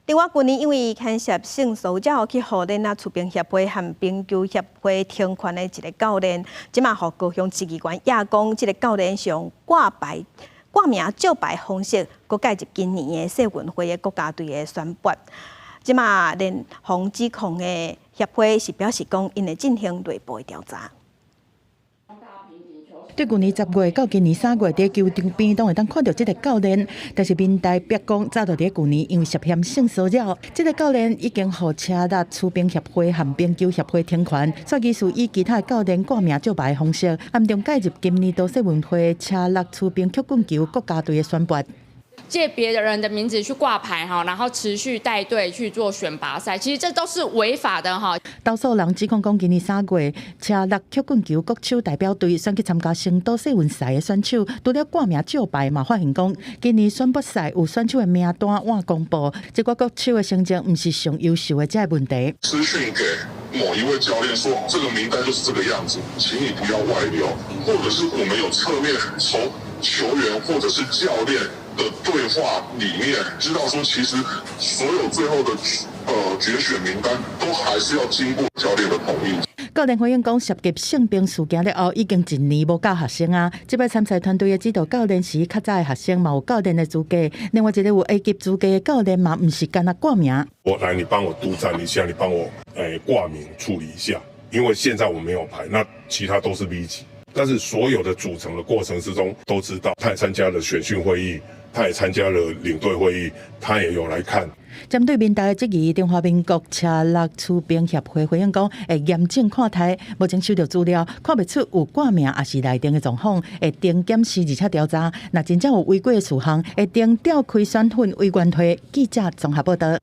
另外，舊年因為牽涉性騷擾去予咱啊，持冰協會和冰球協會停權的一个教練，這馬予高雄市議員也講，這个教練是用掛牌掛名照牌方式，閣介入今年的世運會的國家隊的選拔。這馬聯防指控的協會是表示講，𪜶會進行內部的調查。對舊年10月到今年3月，佇球場邊攏會當看著這个教練，但是民代逼講，早就佇舊年因為涉嫌性騷擾，這个教練已經予車力持冰協會和冰球協會停權，煞疑似以其他教練掛名照牌的方式，暗中介入今年度世運會車力持冰曲棍球國家隊的選拔。借別人的名字去掛牌哈，然後持續帶隊去做選拔賽，其實這都是違法的哈。投訴人指控講，今年3月，車力曲棍球國手代表隊選去參加成都世運賽的選手，除了掛名照牌，嘛發現講，今年選拔賽有選手的名單晚公布，這個國手的成績毋是上優秀的這个問題。私訊給某一位教練說，這個名單就是這個樣子，請你不要外流，或者是我們有側面從球員或者是教練的對話裡面，知道說其實所有最後的決選名單都還是要經過教練的同意。教練回應講，涉及性平事件了後，已經一年無教學生啊。這擺參賽團隊的指導教練是較早的學生，嘛有教練的資格。另外一个有 A 級資格的教練嘛，毋是干焦掛名。我來，你幫我督戰一下，你幫我掛名處理一下，因為現在我沒有牌，那其他都是 B 級。但是所有的組成的過程之中，都知道他也參加了選訓會議，他也參加了領隊會議，他也有來看。針對民代的質疑，中華民國車力持冰協會回應講，會嚴正看待。目前收著資料，看袂出有掛名抑是內定的狀況，會定檢視而且調查。若真正有違規的事項，會定調開選訓委員會。記者綜合報道。